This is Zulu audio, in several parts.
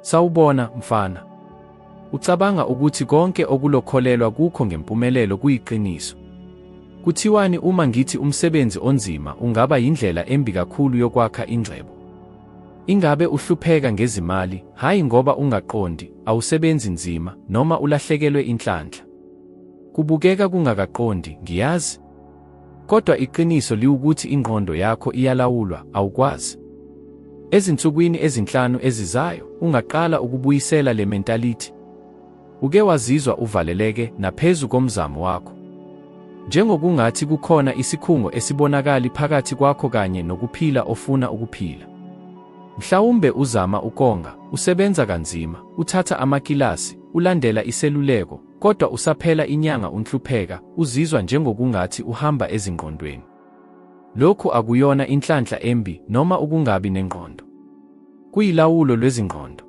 Sawubona, mfana. Ucabanga ukuthi konke okulokholelwa kukho ngempumelelo kuyiqiniso. Kuthiwani uma ngithi umsebenzi onzima ungaba yindlela embi kakhulu yokwakha ingcebo? Ingabe uhlupheka ngezimali, hhayi ngoba ungaqondi, awusebenzi nzima, noma ulahlekelwe inhlanhla? Kubukeka kungakaqondi, ngiyazi. Kodwa iqiniso liwukuthi ingqondo yakho iyalawulwa, awukwazi. Ezinsukwini ezinhlanu ezizayo, ungaqala ukubuyisela le mentality. Uke wazizwa uvaleleke naphezu komzamo wakho? Njengokungathi kukhona isikhungo esibonakali phakathi kwakho kanye nokuphila ofuna ukuphila. Mhlawumbe uzama ukonga, usebenza kanzima, uthatha amakilasi, ulandela iseluleko, kodwa usaphela inyanga unhlupheka, uzizwa njengokungathi uhamba ezingqondweni. Lokhu akuyona inhlanhla embi noma ukungabi nengqondo. Kuyilawulo lwezingqondo.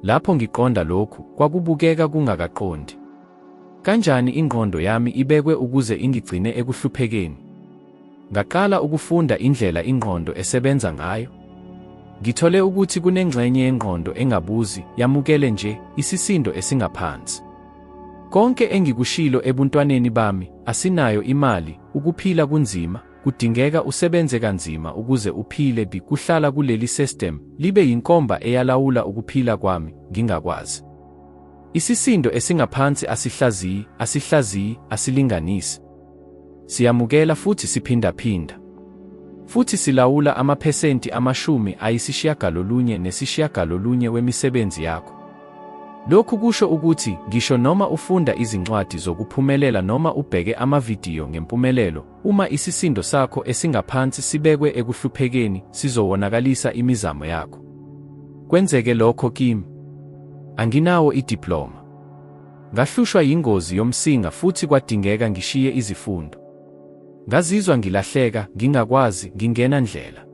Lapho ngiqonda lokhu, kwakubukeka kungakaqondi. Kanjani ingqondo yami ibekwe ukuze ingigcine ekuhluphekeni? Ngaqala ukufunda indlela ingqondo esebenza ngayo. Ngithole ukuthi kunengxenye yengqondo engabuzi, yamukele nje, isisindo esingaphansi. Konke engikushilo ebuntwaneni bami, asinayo imali, ukuphila kunzima, kudingeka usebenze kanzima ukuze uphile bi kuhlala kuleli system, libe yinkomba eyalawula ukuphila kwami, ngingakwazi. Isisindo esingaphansi asihlaziyi, asihlaziyi, asilinganisi. Siyamukela futhi siphindaphinda. Futhi silawula amaphesenti 99 wemisebenzi yakho. Lokhu kusho ukuthi ngisho noma ufunda izincwadi zokuphumelela noma ubheke amavidiyo ngempumelelo, uma isisindo sakho esingaphansi sibekwe ekuhluphekeni, sizowonakalisa imizamo yakho. Kwenzeke lokho kimi. Anginawo idiploma. Ngahlushwa yingozi yomsinga futhi kwadingeka ngishiye izifundo. Ngazizwa ngilahleka, ngingakwazi, ngingena ndlela.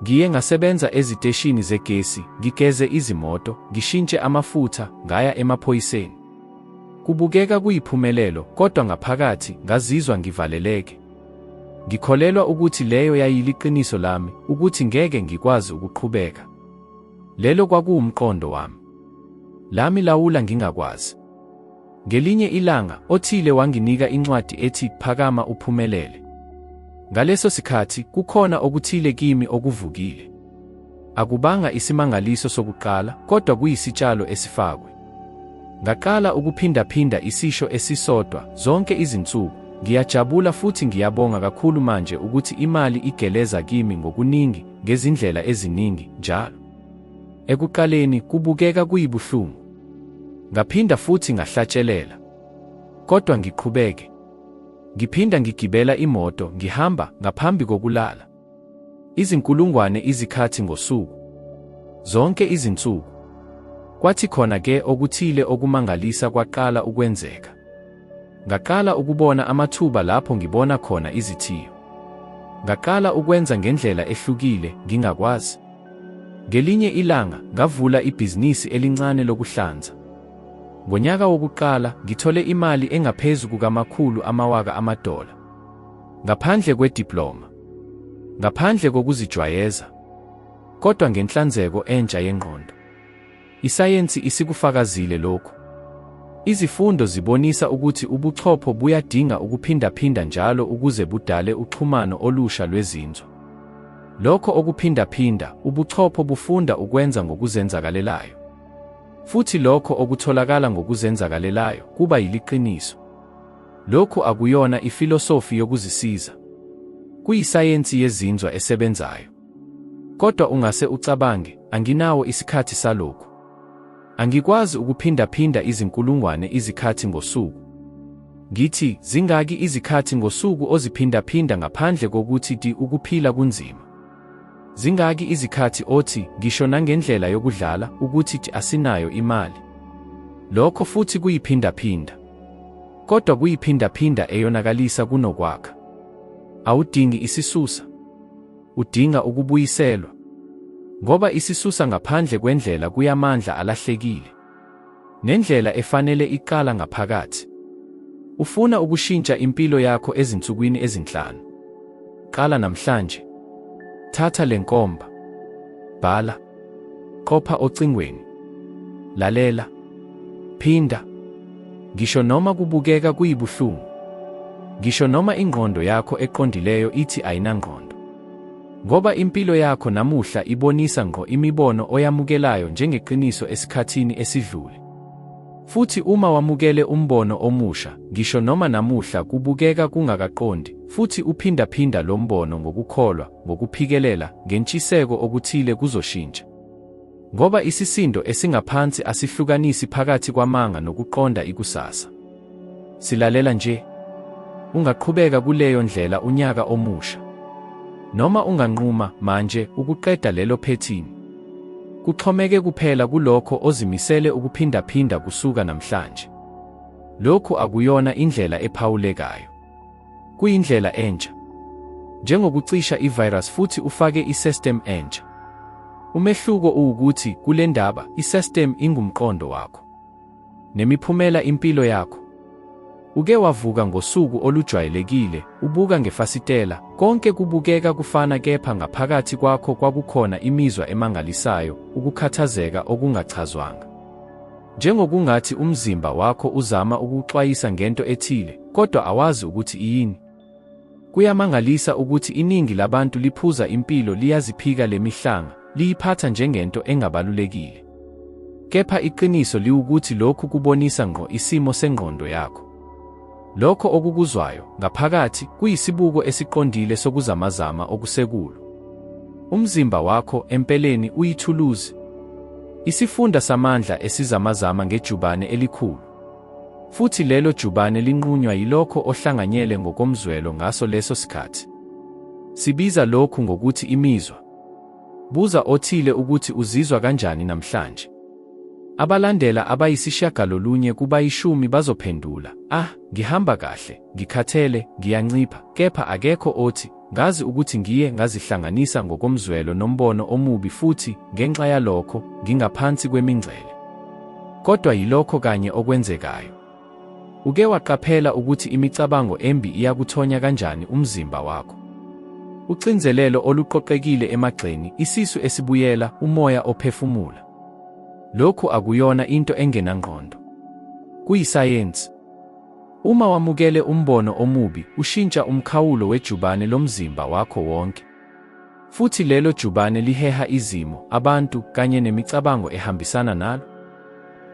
Ngiye ngasebenza eziteshini zegesi, ngigeze izimoto, ngishintshe amafutha, ngaya emaphoyiseni. Kubukeka kuyiphumelelo, kodwa ngaphakathi ngazizwa ngivaleleke. Ngikholelwa ukuthi leyo yayiliqiniso lami, ukuthi ngeke ngikwazi ukuqhubeka. Lelo kwakuwumqondo wami. Lami lawula ngingakwazi. Ngelinye ilanga, othile wanginika incwadi ethi Phakama Uphumelele. Ngaleso sikhathi, kukhona okuthile kimi okuvukile. Akubanga isimangaliso sokuqala, kodwa kuyisitshalo esifakwe. Ngaqala ukuphindaphinda isisho esisodwa zonke izinsuku. Ngiyajabula futhi ngiyabonga kakhulu manje ukuthi imali igeleza kimi ngokuningi, ngezindlela eziningi, njalo. Ekuqaleni, kubukeka kuyibuhlungu. Ngaphinda futhi ngahlatshelela. Kodwa ngiqhubeke. Ngiphinda ngigibela imoto, ngihamba, ngaphambi kokulala. Izinkulungwane izikhathi ngosuku. Zonke izinsuku. Kwathi khona ke okuthile okumangalisa kwaqala ukwenzeka. Ngaqala ukubona amathuba lapho ngibona khona izithiyo. Ngaqala ukwenza ngendlela ehlukile, ngingakwazi. Ngelinye ilanga, ngavula ibhizinisi elincane lokuhlanza. Ngonyaka wokuqala, ngithole imali engaphezu kukamakhulu amawaka amadola. Ngaphandle kwediploma. Ngaphandle kokuzijwayeza. Kodwa ngenhlanzeko entsha yengqondo. Isayensi isikufakazile lokhu. Izifundo zibonisa ukuthi ubuchopho buyadinga ukuphindaphinda njalo ukuze budale uxhumano olusha lwezinzwa. Lokho okuphindaphinda, ubuchopho bufunda ukwenza ngokuzenzakalelayo. Futhi lokho okutholakala ngokuzenzakalelayo kuba yiliqiniso. Lokhu akuyona ifilosofi yokuzisiza. Kuyisayensi yezinzwa esebenzayo. Kodwa ungase ucabange, anginawo isikhathi salokhu. Angikwazi ukuphindaphinda izinkulungwane izikhathi ngosuku. Ngithi, zingaki izikhathi ngosuku oziphindaphinda ngaphandle kokuthi ti ukuphila kunzima? Zingaki izikhathi othi, ngisho nangendlela yokudlala, ukuthi ti asinayo imali? Lokho futhi kuyiphindaphinda. Kodwa kuyiphindaphinda eyonakalisa kunokwakha. Awudingi isisusa. Udinga ukubuyiselwa. Ngoba isisusa ngaphandle kwendlela kuyamandla alahlekile. Nendlela efanele iqala ngaphakathi. Ufuna ukushintsha impilo yakho ezinsukwini ezinhlanu. Qala namhlanje. Thatha le nkomba. Bhala. Qopha ocingweni. Lalela. Phinda. Ngisho noma kubukeka kuyibuhlungu. Ngisho noma ingqondo yakho eqondileyo ithi ayinangqondo. Ngoba impilo yakho namuhla ibonisa ngqo imibono oyamukelayo njengeqiniso esikhathini esidlule. Futhi uma wamukele umbono omusha, ngisho noma namuhla kubukeka kungakaqondi, futhi uphindaphinda lo mbono ngokukholwa, ngokuphikelela, ngentshiseko okuthile kuzoshintsha. Ngoba isisindo esingaphansi asihlukanisi phakathi kwamanga nokuqonda ikusasa. Silalela nje. Ungaqhubeka kuleyo ndlela unyaka omusha. Noma unganquma, manje, ukuqeda lelo phethini. Kuxhomeke kuphela kulokho ozimisele ukuphindaphinda kusuka namhlanje. Lokhu akuyona indlela ephawulekayo. Kuyindlela entsha. Njengokucisha i-virus futhi ufake i-system entsha. Umehluko uwukuthi kule ndaba, i-system ingumqondo wakho. Nemiphumela impilo yakho. Uke wavuka ngosuku olujwayelekile, ubuka ngefasitela, konke kubukeka kufana kepha ngaphakathi kwakho kwakukhona imizwa emangalisayo, ukukhathazeka okungachazwanga. Njengokungathi umzimba wakho uzama ukukuxwayisa ngento ethile, kodwa awazi ukuthi iyini. Kuyamangalisa ukuthi iningi labantu liphuza impilo liyaziphika le mihlanga, liyiphatha njengento engabalulekile. Kepha iqiniso liwukuthi lokhu kubonisa ngqo isimo sengqondo yakho. Lokho okukuzwayo, ngaphakathi, kuyisibuko esiqondile sokuzamazama okusekulo. Umzimba wakho, empeleni, uyithuluzi. Isifunda samandla esizamazama ngejubane elikhulu. Futhi lelo jubane linqunywa yilokho ohlanganyele ngokomzwelo ngaso leso sikhathi. Sibiza lokhu ngokuthi imizwa. Buza othile ukuthi uzizwa kanjani namhlanje. Abalandela abayisishiyagalolunye kubayishumi bazophendula, Ah, ngihamba kahle, ngikhathele, ngiyancipha, kepha akekho othi, Ngazi ukuthi ngiye ngazihlanganisa ngokomzwelo nombono omubi futhi, ngenxa yalokho, ngingaphansi kwemingcele. Kodwa yilokho kanye okwenzekayo. Uke waqaphela ukuthi imicabango embi iyakuthonya kanjani umzimba wakho? Uxinzelelo oluqoqekile emagxeni, isisu esibuyela, umoya ophefumula. Lokhu akuyona into engenangqondo. Kuyisayensi. Uma wamukele umbono omubi, ushintsha umkhawulo wejubane lomzimba wakho wonke. Futhi lelo jubane liheha izimo, abantu, kanye nemicabango ehambisana nalo.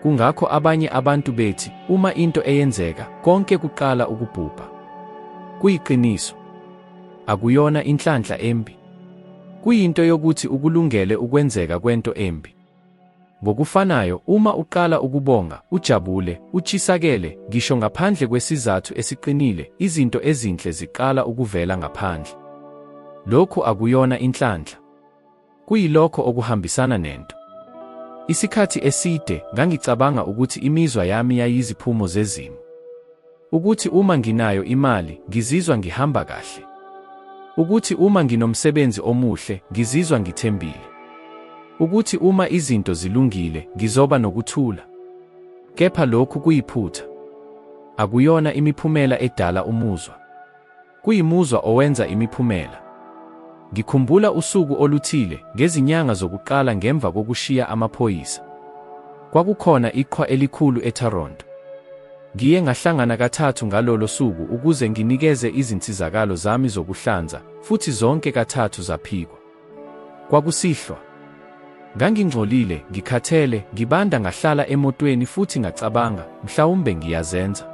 Kungakho abanye abantu bethi, uma into eyenzeka, konke kuqala ukubhubha. Kuyiqiniso. Akuyona inhlanhla embi. Kuyinto yokuthi ukulungele ukwenzeka kwento embi. Ngokufanayo, uma uqala ukubonga, ujabule, utshisakele, ngisho ngaphandle kwesizathu esiqinile, izinto ezinhle ziqala ukuvela ngaphandle. Lokhu akuyona inhlanhla. Kuyilokho okuhambisana nento. Isikhathi eside, ngangicabanga ukuthi imizwa yami yayiziphumo zezimo. Ukuthi uma nginayo imali, ngizizwa ngihamba kahle. Ukuthi uma nginomsebenzi omuhle, ngizizwa ngithembile. Ukuthi uma izinto zilungile, ngizoba nokuthula. Kepha lokhu kuyiphutha. Akuyona imiphumela edala umuzwa. Kuyimuzwa owenza imiphumela. Ngikhumbula usuku oluthile, ngezinyanga zokuqala ngemva kokushiya amaphoyisa. Kwakukhona iqhwa elikhulu eToronto. Ngiye ngahlangana kathathu ngalolo suku ukuze nginikeze izinsizakalo zami zokuhlanza, futhi zonke kathathu zaphikwa. Kwakusihlwa. Ngangingcolile, ngikhathele, ngibanda ngahlala emotweni futhi ngacabanga, mhlawumbe ngiyazenza.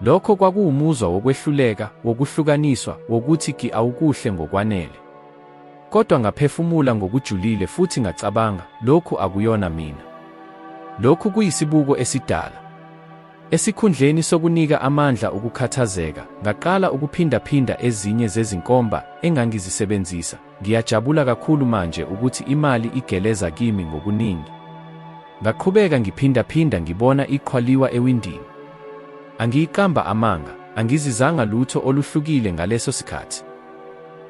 Lokho kwakuwumuzwa wokwehluleka, wokuhlukaniswa, wokuthi ki awukuhle ngokwanele. Kodwa ngaphefumula ngokujulile futhi ngacabanga, lokhu akuyona mina. Lokhu kuyisibuko esidala. Esikhundleni sokunika amandla ukukhathazeka, ngaqala ukuphindaphinda ezinye zezinkomba engangizisebenzisa, Ngiyajabula kakhulu manje ukuthi imali igeleza kimi ngokuningi. Ngaqhubeka ngiphindaphinda ngibona iqhwa liwa ewindini. Angiyiqamba amanga, angizizanga lutho oluhlukile ngaleso sikhathi.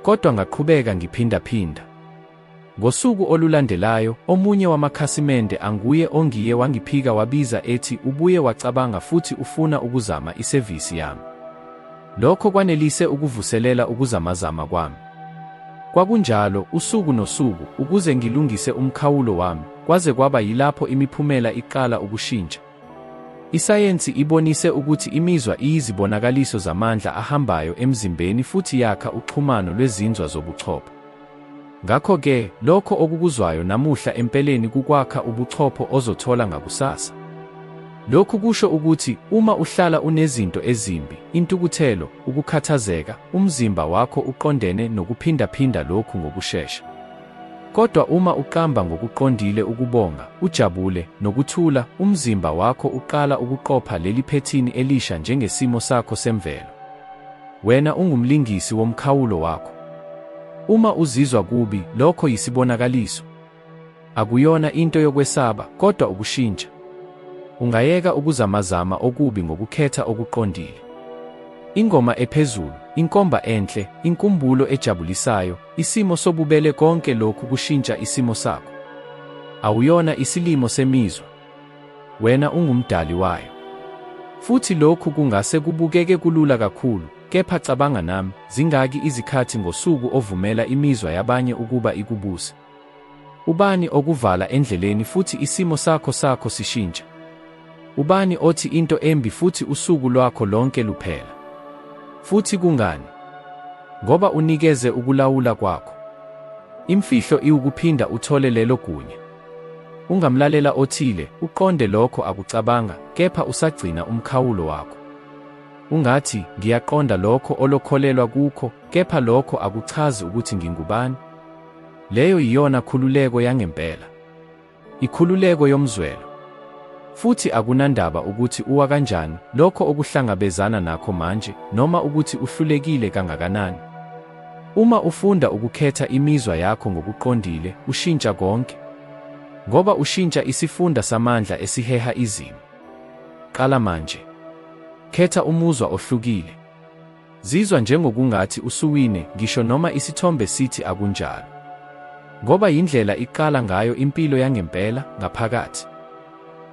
Kodwa ngaqhubeka ngiphindaphinda. Ngosuku olulandelayo, omunye wamakhasimende anguye ongiye wangiphika wabiza ethi ubuye wacabanga futhi ufuna ukuzama isevisi yami. Lokho kwanelise ukuvuselela ukuzamazama kwami. Kwakunjalo, usuku nosuku, ukuze ngilungise umkhawulo wami, kwaze kwaba yilapho imiphumela iqala ukushintsha. Isayensi ibonise ukuthi imizwa iyizibonakaliso zamandla ahambayo emzimbeni futhi yakha uxhumano lwezinzwa zobuchopho. Ngakho-ke, lokho okukuzwayo namuhla empeleni kukwakha ubuchopho ozothola ngakusasa. Lokhu kusho ukuthi uma uhlala unezinto ezimbi, intukuthelo, ukukhathazeka, umzimba wakho uqondene nokuphindaphinda lokhu ngokushesha. Kodwa uma uqamba ngokuqondile ukubonga, ujabule, nokuthula, umzimba wakho uqala ukuqopha leli phethini elisha njengesimo sakho semvelo. Wena ungumlingisi womkhawulo wakho. Uma uzizwa kubi, lokho yisibonakaliso. Akuyona into yokwesaba, kodwa ukushintsha. Ungayeka ukuzamazama okubi ngokukhetha okuqondile. Ingoma ephezulu, inkomba enhle, inkumbulo ejabulisayo, isimo sobubele konke lokhu kushintsha isimo sakho. Awuyona isilimo semizwa. Wena ungumdali wayo. Futhi lokhu kungase kubukeke kulula kakhulu, kepha cabanga nami, zingaki izikhathi ngosuku ovumela imizwa yabanye ukuba ikubuse? Ubani okuvala endleleni futhi isimo sakho sakho sishintsha? Ubani othi into embi futhi usuku lwakho lonke luphela? Futhi kungani? Ngoba unikeze ukulawula kwakho. Imfihlo iwukuphinda uthole lelo gunya. Ungamlalela othile, uqonde lokho akucabanga, kepha usagcina umkhawulo wakho. Ungathi, ngiyaqonda lokho olokholelwa kukho, kepha lokho akuchazi ukuthi ngingubani. Leyo yiyona khululeko yangempela. Ikhululeko yomzwelo. Futhi akunandaba ukuthi uwa kanjani, lokho okuhlangabezana nakho manje, noma ukuthi uhlulekile kangakanani. Uma ufunda ukukhetha imizwa yakho ngokuqondile, ushintsha konke. Ngoba ushintsha isifunda samandla esiheha izimo. Qala manje. Khetha umuzwa ohlukile. Zizwa njengokungathi usuwine, ngisho noma isithombe sithi akunjalo. Ngoba yindlela iqala ngayo impilo yangempela, ngaphakathi.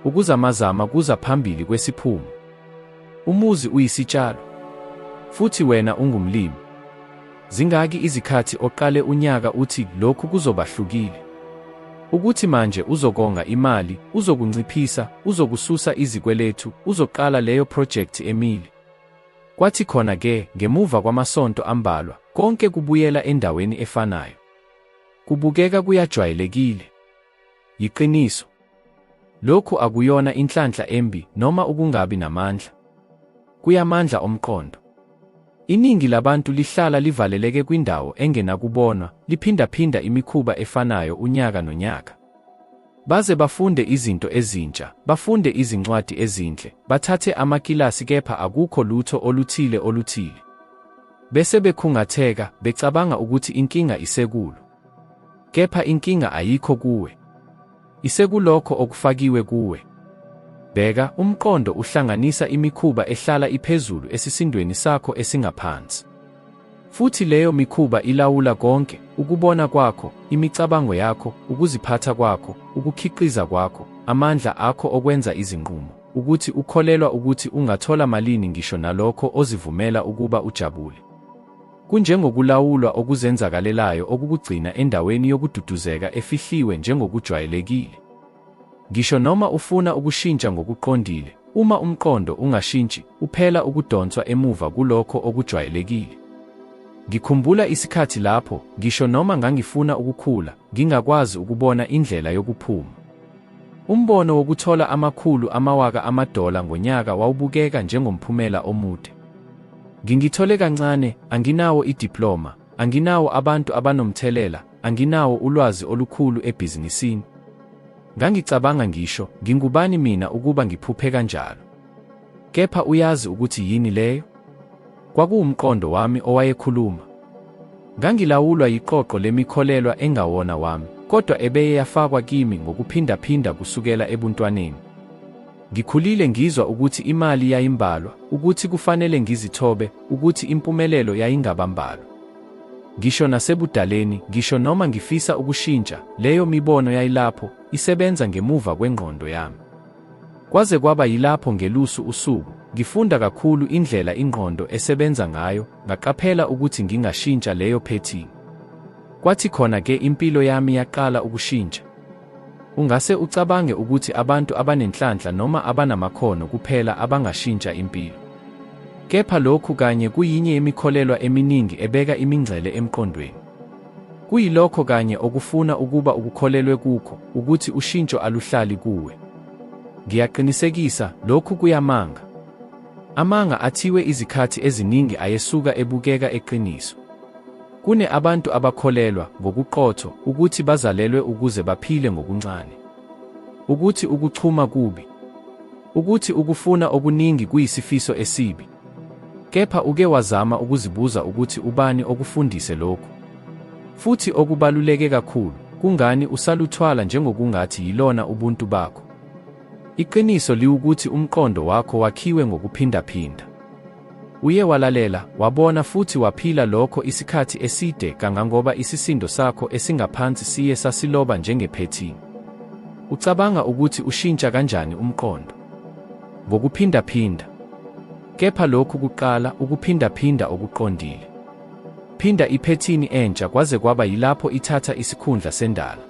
Ukuzamazama kuza phambili kwesiphumo. Umuzi uyisitshalo. Futhi wena ungumlimi. Zingaki izikhathi oqale unyaka uthi lokhu kuzobahlukile? Ukuthi manje uzokonga imali, uzokunciphisa, uzokususa izikweletu, uzoqala leyo phrojekthi emile. Kwathi khona ke, ngemuva kwamasonto ambalwa, konke kubuyela endaweni efanayo. Kubukeka kuyajwayelekile. Yiqiniso. Lokhu akuyona inhlanhla embi noma ukungabi namandla. Kuyamandla omqondo. Iningi labantu lihlala livaleleke kwindawo engenakubonwa, liphindaphinda imikhuba efanayo unyaka nonyaka. Baze bafunde izinto ezintsha, bafunde izincwadi ezinhle, bathathe amakilasi kepha akukho lutho oluthile oluthile. Bese bekhungatheka, becabanga ukuthi inkinga isekulo. Kepha inkinga ayikho kuwe. Isekulokho okufakiwe kuwe. Bheka, umqondo uhlanganisa imikhuba ehlala iphezulu esisindweni sakho esingaphansi. Futhi leyo mikhuba ilawula konke, ukubona kwakho, imicabango yakho, ukuziphatha kwakho, ukukhiqiza kwakho, amandla akho okwenza izinqumo, ukuthi ukholelwa ukuthi ungathola malini ngisho nalokho ozivumela ukuba ujabule. Kunjengokulawulwa okuzenzakalelayo okukugcina endaweni yokududuzeka efihliwe njengokujwayelekile. Ngisho noma ufuna ukushintsha ngokuqondile, uma umqondo ungashintshi, uphela ukudonswa emuva kulokho okujwayelekile. Ngikhumbula isikhathi lapho, ngisho noma ngangifuna ukukhula, ngingakwazi ukubona indlela yokuphuma. Umbono wokuthola amakhulu amawaka amadola ngonyaka wawubukeka njengomphumela omude. Ngingithole kancane, anginawo idiploma, anginawo abantu abanomthelela, anginawo ulwazi olukhulu ebhizinisini. Ngangicabanga ngisho, ngingubani mina ukuba ngiphuphe kanjalo? Kepha uyazi ukuthi yini leyo? Kwakuwumqondo wami owayekhuluma. Ngangilawulwa yiqoqo lemikholelwa engawona wami, kodwa ebeye yafakwa kimi ngokuphindaphinda kusukela ebuntwaneni. Ngikhulile ngizwa ukuthi imali yayimbalwa, ukuthi kufanele ngizithobe, ukuthi impumelelo yayingabambalwa. Ngisho nasebudaleni, ngisho noma ngifisa ukushintsha, leyo mibono yayilapho, isebenza ngemuva kwengqondo yami. Kwaze kwaba yilapho ngelusu usuku, ngifunda kakhulu indlela ingqondo esebenza ngayo, ngaqaphela ukuthi ngingashintsha leyo phethini. Kwathi khona ke impilo yami yaqala ukushintsha. Ungase ucabange ukuthi abantu abanenhlanhla noma abanamakhono kuphela abangashintsha impilo. Kepha lokhu kanye kuyinye yemikholelwa eminingi ebeka imingcele emqondweni. Kuyilokho kanye okufuna ukuba ukukholelwe kukho, ukuthi ushintsho aluhlali kuwe. Ngiyaqinisekisa, lokhu kuyamanga. Amanga athiwe izikhathi eziningi ayesuka ebukeka eqiniso. Kune abantu abakholelwa, ngokuqotho, ukuthi bazalelwe ukuze baphile ngokuncane. Ukuthi ukuchuma kubi. Ukuthi ukufuna okuningi kuyisifiso esibi. Kepha uke wazama ukuzibuza ukuthi ubani okufundise lokhu? Futhi okubaluleke kakhulu, kungani usaluthwala njengokungathi yilona ubuntu bakho? Iqiniso liwukuthi umqondo wakho wakhiwe ngokuphindaphinda. Uye walalela, wabona futhi waphila lokho isikhathi eside kangangoba isisindo sakho esingaphansi siye sasiloba njengephethini. Ucabanga ukuthi ushintsha kanjani umqondo? Ngokuphindaphinda. Kepha lokhu kuqala ukuphindaphinda okuqondile. Phinda iphethini entsha kwaze kwaba yilapho ithatha isikhundla sendala.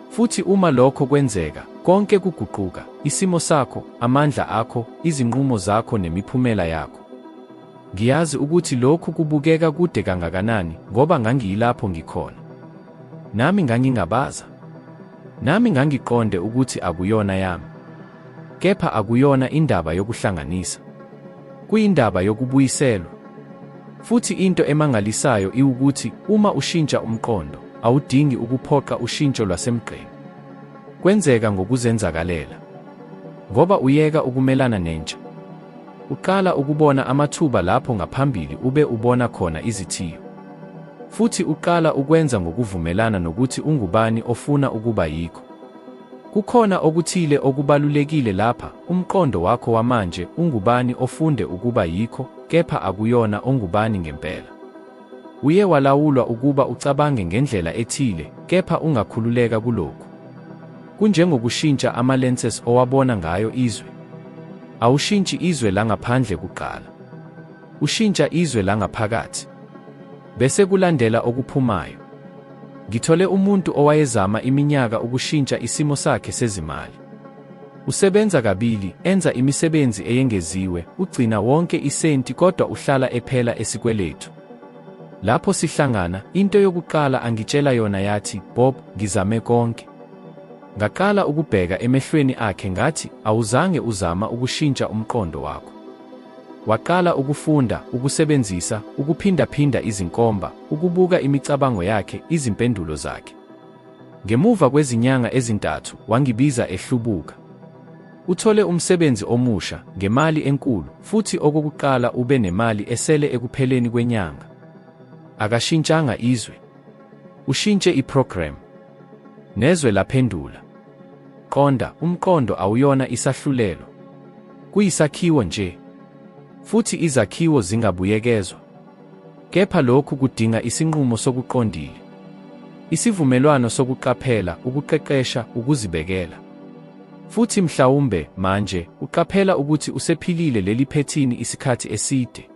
Futhi uma lokho kwenzeka, konke kuguquka, isimo sakho, amandla akho, izinqumo zakho nemiphumela yakho. Ngiyazi ukuthi lokhu kubukeka kude kangakanani ngoba ngangiyilapho ngikhona. Nami ngangingabaza. Nami ngangiqonde ukuthi akuyona yami. Kepha akuyona indaba yokuhlanganisa. Kuyindaba yokubuyiselwa. Futhi into emangalisayo iwukuthi uma ushintsha umqondo, awudingi ukuphoqa ushintsho lwasemgqeni. Kwenzeka ngokuzenzakalela. Ngoba uyeka ukumelana nentsha. Uqala ukubona amathuba lapho ngaphambili ube ubona khona izithiyo. Futhi uqala ukwenza ngokuvumelana nokuthi ungubani ofuna ukuba yikho. Kukhona okuthile okubalulekile lapha, umqondo wakho wamanje ungubani ofunde ukuba yikho, kepha akuyona ongubani ngempela. Uye walawulwa ukuba ucabange ngendlela ethile, kepha ungakhululeka kulokhu. Kunjengokushintsha ama-lenses owabona ngayo izwe. Awushintshi izwe langaphandle kuqala. Ushintsha izwe langaphakathi. Bese kulandela okuphumayo. Ngithole umuntu owayezama iminyaka ukushintsha isimo sakhe sezimali. Usebenza kabili, enza imisebenzi eyengeziwe, ugcina wonke isenti kodwa uhlala ephela esikweletu. Lapho sihlangana, into yokuqala angitshela yona yathi, Bob, ngizame konke. Ngaqala ukubheka emehlweni akhe ngathi, awuzange uzama ukushintsha umqondo wakho. Waqala ukufunda, ukusebenzisa, ukuphindaphinda izinkomba, ukubuka imicabango yakhe, izimpendulo zakhe. Ngemuva kwezinyanga ezintathu, wangibiza ehlubuka. Uthole umsebenzi omusha, ngemali enkulu, futhi okokuqala ube nemali esele ekupheleni kwenyanga. Akashintshanga izwe. Ushintshe iprogram. Nezwe laphendula. Qonda, umqondo awuyona isahlulelo. Kuyisakhiwo nje. Futhi izakhiwo zingabuyekezwa. Kepha lokhu kudinga isinqumo sokuqondile. Isivumelwano sokuqaphela, ukuqeqesha, ukuzibekela. Futhi mhlawumbe, manje, uqaphela ukuthi usephilile leli phethini isikhathi eside.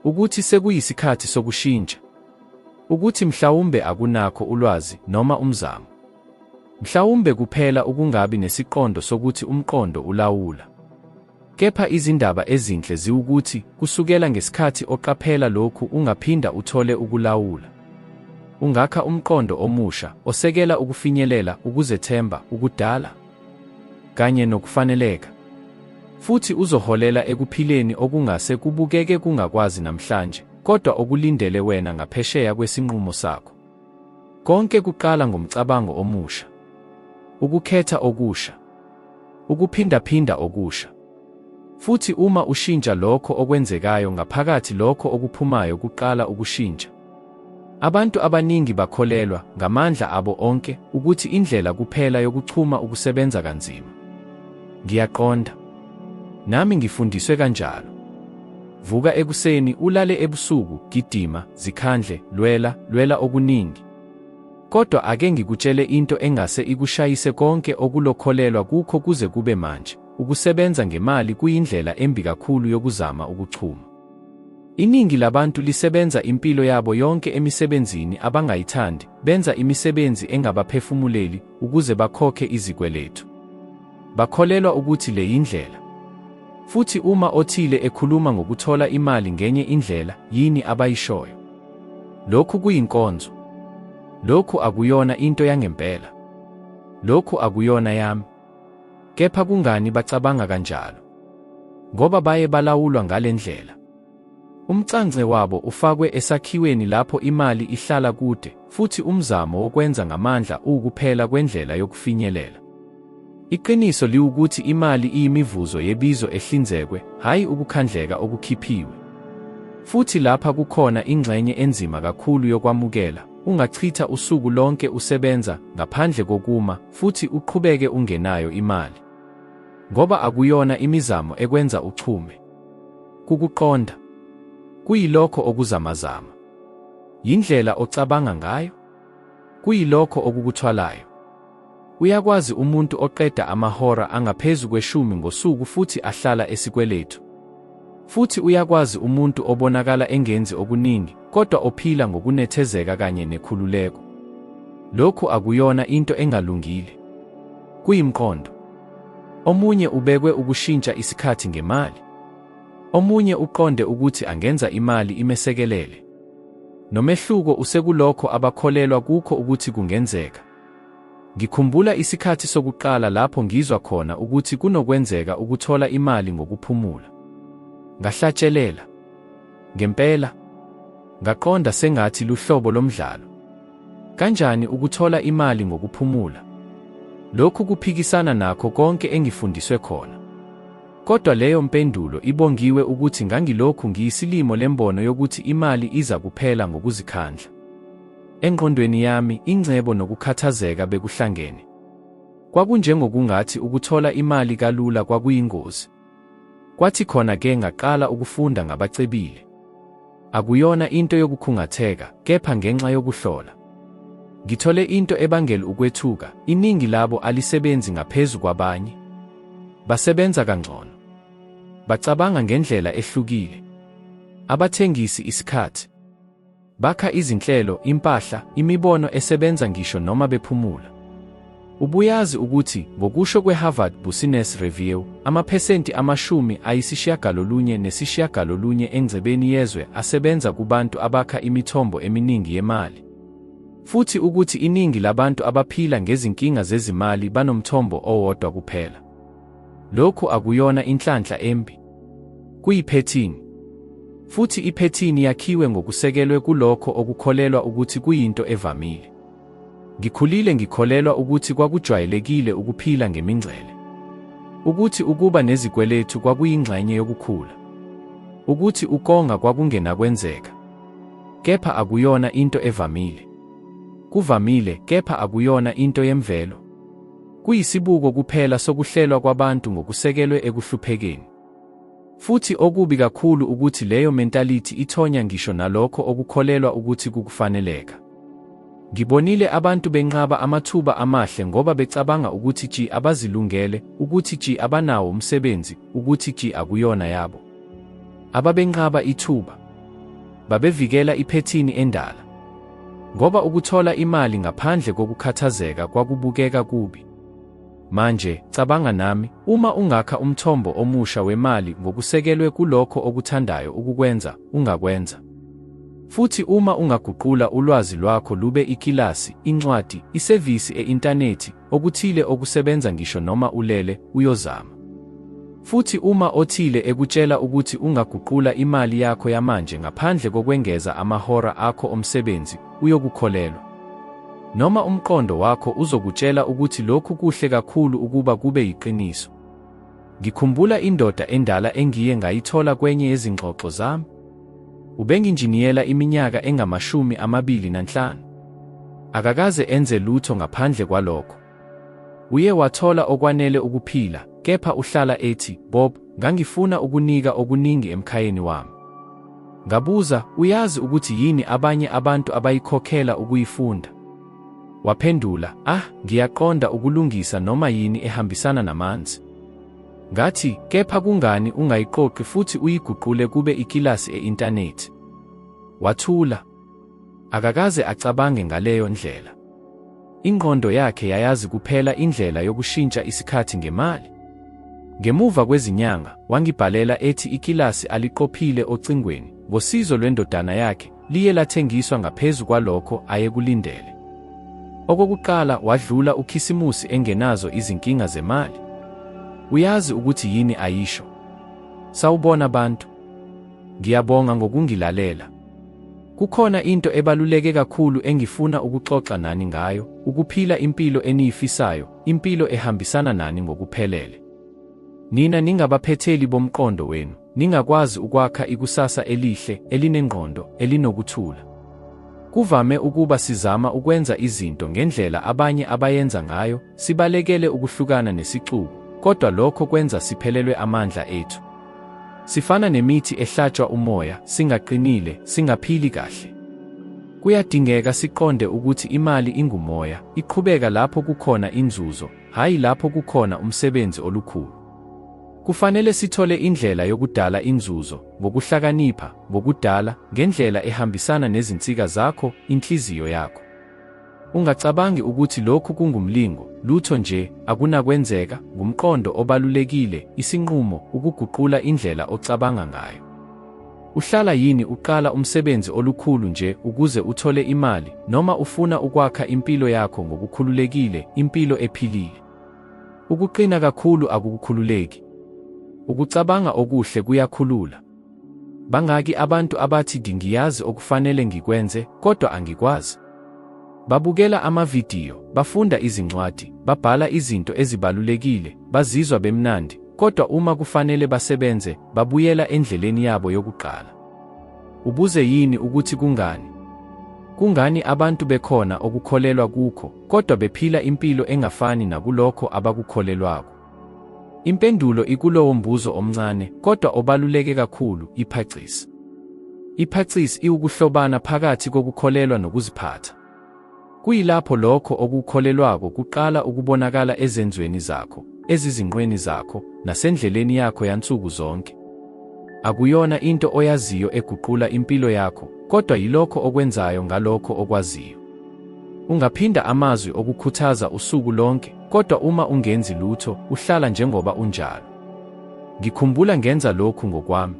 Ukuthi sekuyisikhathi sokushintsha. Ukuthi mhlawumbe akunakho ulwazi noma umzamo. Mhlawumbe kuphela ukungabi nesiqondo sokuthi umqondo ulawula. Kepha izindaba ezinhle ziwukuthi kusukela ngesikhathi oqaphela lokhu ungaphinda uthole ukulawula. Ungakha umqondo omusha osekela ukufinyelela, ukuzethemba, ukudala kanye nokufaneleka. Futhi uzoholela ekuphileni okungase kubukeke kungakwazi namhlanje, kodwa okulindele wena ngaphesheya kwesinqumo sakho. Konke kuqala ngomcabango omusha. Ukukhetha okusha. Ukuphindaphinda okusha. Futhi uma ushintsha lokho okwenzekayo ngaphakathi lokho okuphumayo kuqala ukushintsha. Abantu abaningi bakholelwa, ngamandla abo onke, ukuthi indlela kuphela yokuchuma ukusebenza kanzima. Ngiyaqonda. Nami ngifundiswe kanjalo. Vuka ekuseni, ulale ebusuku, gidima, zikhandle, lwela, lwela okuningi. Kodwa ake ngikutshele into engase ikushayise konke okulokholelwa kukho kuze kube manje, ukusebenza ngemali kuyindlela embi kakhulu yokuzama ukuchuma. Iningi labantu lisebenza impilo yabo yonke emisebenzini abangayithandi, benza imisebenzi engabaphefumuleli ukuze bakhokhe izikweletu. Bakholelwa ukuthi le yindlela. Futhi uma othile ekhuluma ngokuthola imali ngenye indlela, yini abayishoyo? Lokhu kuyinkonzo. Lokhu akuyona into yangempela. Lokhu akuyona yami. Kepha kungani bacabanga kanjalo? Ngoba baye balawulwa ngale ndlela. Umcance wabo ufakwe esakhiweni lapho imali ihlala kude, futhi umzamo wokwenza ngamandla uwukuphela kwendlela yokufinyelela. Iqiniso liwukuthi imali iyimivuzo yebizo ehlinzekwe, hhayi ukukhandleka okukhiphiwe. Futhi lapha kukhona ingxenye enzima kakhulu yokwamukela, ungachitha usuku lonke usebenza, ngaphandle kokuma, futhi uqhubeke ungenayo imali. Ngoba akuyona imizamo ekwenza uchume. Kukuqonda. Kuyilokho okuzamazama. Yindlela ocabanga ngayo. Kuyilokho okukuthwalayo. Uyakwazi umuntu oqeda amahora angaphezu kweshumi ngosuku futhi ahlala esikweletu. Futhi uyakwazi umuntu obonakala engenzi okuningi, kodwa ophila ngokunethezeka kanye nekhululeko. Lokhu akuyona into engalungile. Kuyimqondo. Omunye ubekwe ukushintsha isikhathi ngemali. Omunye uqonde ukuthi angenza imali imesekelele. Nomehluko usekulokho abakholelwa kukho ukuthi kungenzeka. Ngikhumbula isikhathi sokuqala lapho ngizwa khona ukuthi kunokwenzeka ukuthola imali ngokuphumula. Ngahlatshelela. Ngempela? Ngaqonda sengathi luhlobo lomdlalo. Kanjani ukuthola imali ngokuphumula? Lokhu kuphikisana nakho konke engifundiswe khona. Kodwa leyo mpendulo ibongiwe ukuthi ngangilokhu ngiyisilimo lembono yokuthi imali iza kuphela ngokuzikhandla. Engqondweni yami, ingcebo nokukhathazeka bekuhlangene. Kwakunjengokungathi ukuthola imali kalula kwakuyingozi. Kwathi khona ke ngaqala ukufunda ngabacebile. Akuyona into yokukhungatheka, kepha ngenxa yokuhlola. Ngithole into ebangel ukwethuka, iningi labo alisebenzi ngaphezu kwabanye. Basebenza kangcono. Bacabanga ngendlela ehlukile. Abathengisi isikhathi. Bakha izinhlelo, impahla, imibono esebenza ngisho noma bephumula. Ubuyazi ukuthi, ngokusho kwe-Harvard Business Review, amaphesenti 99 engcebeni yezwe asebenza kubantu abakha imithombo eminingi yemali. Futhi ukuthi iningi labantu abaphila ngezinkinga zezimali banomthombo owodwa kuphela. Lokhu akuyona inhlanhla embi. Kuyiphethini. Futhi iphethini yakhiwe ngokusekelwe kulokho okukholelwa ukuthi kuyinto evamile. Ngikhulile ngikholelwa ukuthi kwakujwayelekile ukuphila ngemingcele. Ukuthi ukuba nezikweletu kwakuyingxenye yokukhula. Ukuthi ukonga kwakungenakwenzeka. Kepha akuyona into evamile. Kuvamile, kepha akuyona into yemvelo. Kuyisibuko kuphela sokuhlelwa kwabantu ngokusekelwe ekuhluphekeni. Futhi okubi kakhulu ukuthi leyo mentality ithonya ngisho nalokho okukholelwa ukuthi kukufaneleka. Ngibonile abantu benqaba amathuba amahle ngoba becabanga ukuthi tshi abazilungele, ukuthi tshi abanawo umsebenzi, ukuthi tshi akuyona yabo. Ababenqaba ithuba. Babevikela iphethini endala. Ngoba ukuthola imali ngaphandle kokukhathazeka kwakubukeka kubi. Manje, cabanga nami, uma ungakha umthombo omusha wemali ngokusekelwe kulokho okuthandayo ukukwenza, ungakwenza. Futhi uma ungaguqula ulwazi lwakho lube ikilasi, incwadi, isevisi e-intanethi, okuthile okusebenza ngisho noma ulele, uyozama. Futhi uma othile ekutshela ukuthi ungaguqula imali yakho yamanje ngaphandle kokwengeza amahora akho omsebenzi, uyokukholelwa. Noma umqondo wakho uzokutshela ukuthi lokhu kuhle kakhulu ukuba kube yiqiniso. Ngikhumbula indoda endala engiye ngayithola kwenye yezingxoxo zami. Ubenginjiniyela iminyaka engama-25. Akakaze enze lutho ngaphandle kwalokho. Uye wathola okwanele ukuphila, kepha uhlala ethi, Bob, ngangifuna ukunika okuningi emkhayeni wami. Ngabuza, uyazi ukuthi yini abanye abantu abayikhokhela ukuyifunda? Waphendula, Ah, ngiyaqonda ukulungisa noma yini ehambisana namanzi. Ngathi, Kepha kungani ungayiqoqi futhi uyiguqule kube ikilasi e-intanethi? Wathula. Akakaze acabange ngaleyo ndlela. Ingqondo yakhe yayazi kuphela indlela yokushintsha isikhathi ngemali. Ngemuva kwezinyanga, wangibhalela ethi ikilasi aliqophile ocingweni, ngosizo lwendodana yakhe, liye lathengiswa ngaphezu kwalokho ayekulindele. Okokuqala wadlula uKhisimusi engenazo izinkinga zemali. Uyazi ukuthi yini ayisho? Sawubona bantu. Ngiyabonga ngokungilalela. Kukhona into ebaluleke kakhulu engifuna ukuxoxa nani ngayo, ukuphila impilo eniyifisayo, impilo ehambisana nani ngokuphelele. Nina ningabaphetheli bomqondo wenu, ningakwazi ukwakha ikusasa elihle, elinengqondo, elinokuthula. Kuvame ukuba sizama ukwenza izinto ngendlela abanye abayenza ngayo, sibalekele ukuhlukana nesixuku, kodwa lokho kwenza siphelelwe amandla ethu. Sifana nemithi ehlatshwa umoya, singaqinile, singaphili kahle. Kuyadingeka siqonde ukuthi imali ingumoya, iqhubeka lapho kukhona inzuzo, hhayi lapho kukhona umsebenzi olukhulu. Kufanele sithole indlela yokudala inzuzo, ngokuhlakanipha, ngokudala, ngendlela ehambisana nezinsika zakho, inhliziyo yakho. Ungacabangi ukuthi lokhu kungumlingo, lutho nje, akunakwenzeka, ngumqondo obalulekile, isinqumo, ukuguqula indlela ocabanga ngayo. Uhlala yini uqala umsebenzi olukhulu nje ukuze uthole imali, noma ufuna ukwakha impilo yakho ngokukhululekile, impilo ephilile? Ukuqina kakhulu akukukhululeki. Ukucabanga okuhle kuyakhulula. Bangaki abantu abathi ngiyazi okufanele ngikwenze, kodwa angikwazi? Babukela amavidiyo, bafunda izincwadi, babhala izinto ezibalulekile, bazizwa bemnandi, kodwa uma kufanele basebenze, babuyela endleleni yabo yokuqala. Ubuze yini ukuthi kungani? Kungani abantu bekhona okukholelwa kukho, kodwa bephila impilo engafani nakulokho abakukholelwako? Impendulo ikulowo mbuzo omncane, kodwa obaluleke kakhulu, iPacis. IPacis iwukuhlobana phakathi kokukholelwa nokuziphatha. Kuyilapho lokho okukholelwako kuqala ukubonakala ezenzweni zakho, ezizinqweni zakho, nasendleleni yakho yansuku zonke. Akuyona into oyaziyo eguqula impilo yakho, kodwa yilokho okwenzayo ngalokho okwaziyo. Ungaphinda amazwi okukhuthaza usuku lonke, kodwa uma ungenzi lutho, uhlala njengoba unjalo. Ngikhumbula ngenza lokhu ngokwami.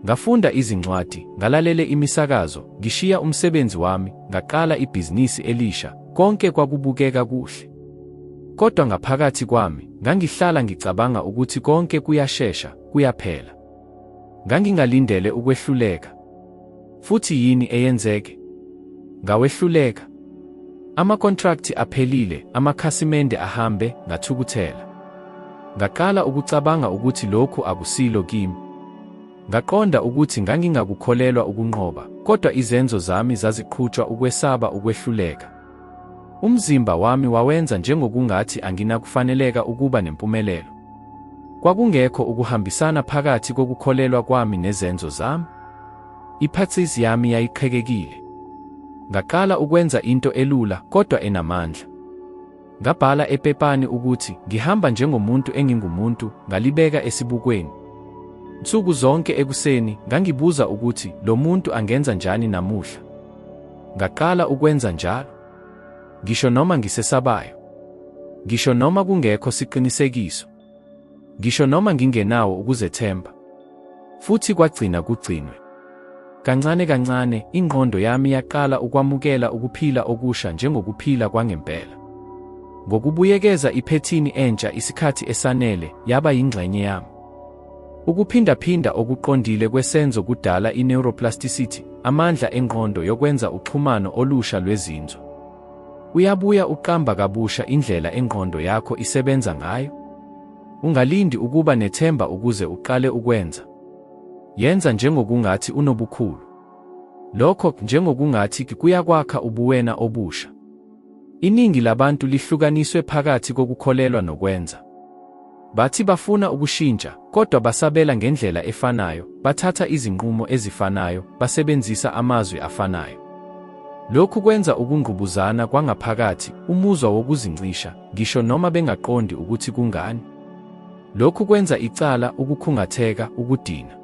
Ngafunda izincwadi, ngalalele imisakazo, ngishiya umsebenzi wami, ngaqala ibhizinisi elisha, konke kwakubukeka kuhle. Kodwa ngaphakathi kwami, ngangihlala ngicabanga ukuthi konke kuyashesha, kuyaphela. Ngangingalindele ukwehluleka. Futhi yini eyenzeke? Ngawehluleka. Amakontrakthi aphelile, amakhasimende ahambe, ngathukuthela. Ngaqala ukucabanga ukuthi lokhu akusilo kimi. Ngaqonda ukuthi ngangingakukholelwa ukunqoba, kodwa izenzo zami zaziqhutshwa ukwesaba ukwehluleka. Umzimba wami wawenza njengokungathi anginakufaneleka ukuba nempumelelo. Kwakungekho ukuhambisana phakathi kokukholelwa kwami nezenzo zami. Iphathisi yami yayiqhekekile. Ngaqala ukwenza into elula kodwa enamandla. Ngabhala epepani ukuthi ngihamba njengomuntu engingumuntu, ngalibeka esibukweni. Nsuku zonke ekuseni ngangibuza ukuthi lo muntu angenza njani namuhla. Ngaqala ukwenza njalo. Ngisho noma ngisesabayo. Ngisho noma kungekho siqinisekiso. Ngisho noma ngingenawo ukuzethemba. Futhi kwagcina kugcinwe. Kancane kancane, ingqondo yami yaqala ukwamukela ukuphila okusha njengokuphila kwangempela. Ngokubuyekeza iphethini entsha isikhathi esanele, yaba yingxenye yami. Ukuphindaphinda okuqondile kwesenzo kudala i-neuroplasticity, amandla engqondo yokwenza uxhumano olusha lwezinzwa. Uyabuya uqamba kabusha indlela engqondo yakho isebenza ngayo. Ungalindi ukuba nethemba ukuze uqale ukwenza. Yenza njengokungathi unobukhulu. Lokho njengokungathi kuyakwakha ubuwena obusha. Iningi labantu lihlukaniswe phakathi kokukholelwa nokwenza. Bathi bafuna ukushintsha, kodwa basabela ngendlela efanayo, bathatha izinqumo ezifanayo, basebenzisa amazwi afanayo. Lokhu kwenza ukungqubuzana kwangaphakathi, umuzwa wokuzincisha, ngisho noma bengaqondi ukuthi kungani. Lokhu kwenza icala, ukukhungatheka, ukudina.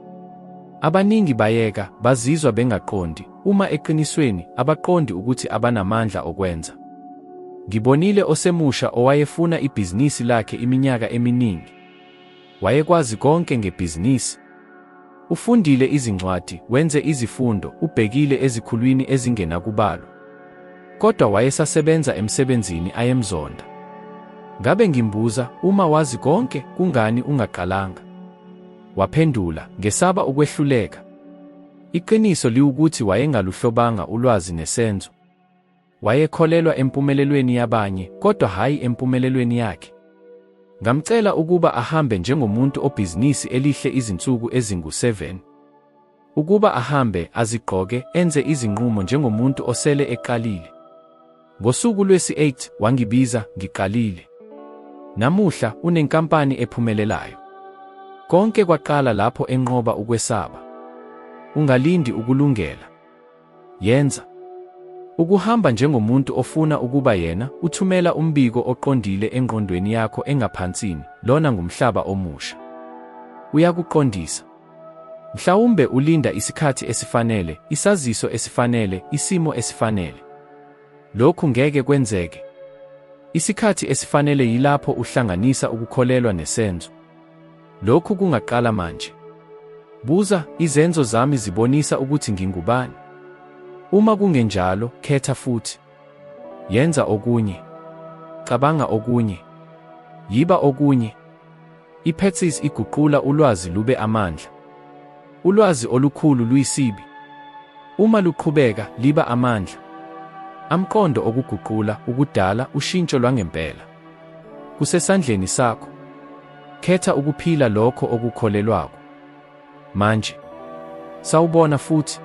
Abaningi bayeka, bazizwa bengaqondi, uma eqinisweni, abaqondi ukuthi abanamandla okwenza. Ngibonile osemusha owayefuna ibhizinisi lakhe iminyaka eminingi. Wayekwazi konke ngebhizinisi. Ufundile izincwadi, wenze izifundo, ubhekile ezikhulwini ezingenakubalwa. Kodwa wayesasebenza emsebenzini ayemzonda. Ngabe ngimbuza, uma wazi konke, kungani ungaqalanga? Waphendula, ngesaba ukwehluleka. Iqiniso liwukuthi wayengaluhlobanga ulwazi nesenzo. Wayekholelwa empumelelweni yabanye, kodwa hhayi empumelelweni yakhe. Ngamcela ukuba ahambe njengomuntu obhizinisi elihle izinsuku ezingu-7. Ukuba ahambe, azigqoke, enze izinqumo njengomuntu osele eqalile. Ngosuku lwesi-8, wangibiza, ngiqalile. Namuhla, unenkampani ephumelelayo. Konke kwaqala lapho enqoba ukwesaba. Ungalindi ukulungela. Yenza. Ukuhamba njengomuntu ofuna ukuba yena, uthumela umbiko oqondile engqondweni yakho engaphansini, lona ngumhlaba omusha. Uyakuqondisa. Mhlawumbe ulinda isikhathi esifanele, isaziso esifanele, isimo esifanele. Lokhu ngeke kwenzeke. Isikhathi esifanele yilapho uhlanganisa ukukholelwa nesenzo. Lokhu kungaqala manje. Buza, izenzo zami zibonisa ukuthi ngingubani? Uma kungenjalo, khetha futhi. Yenza okunye. Cabanga okunye. Yiba okunye. I-Patsis iguqula ulwazi lube amandla. Ulwazi olukhulu luyisibi. Uma luqhubeka, liba amandla. Amqondo okuguqula, ukudala, ushintsho lwangempela. Kusesandleni sakho. Khetha ukuphila lokho okukholelwako. Manje. Sawubona futhi.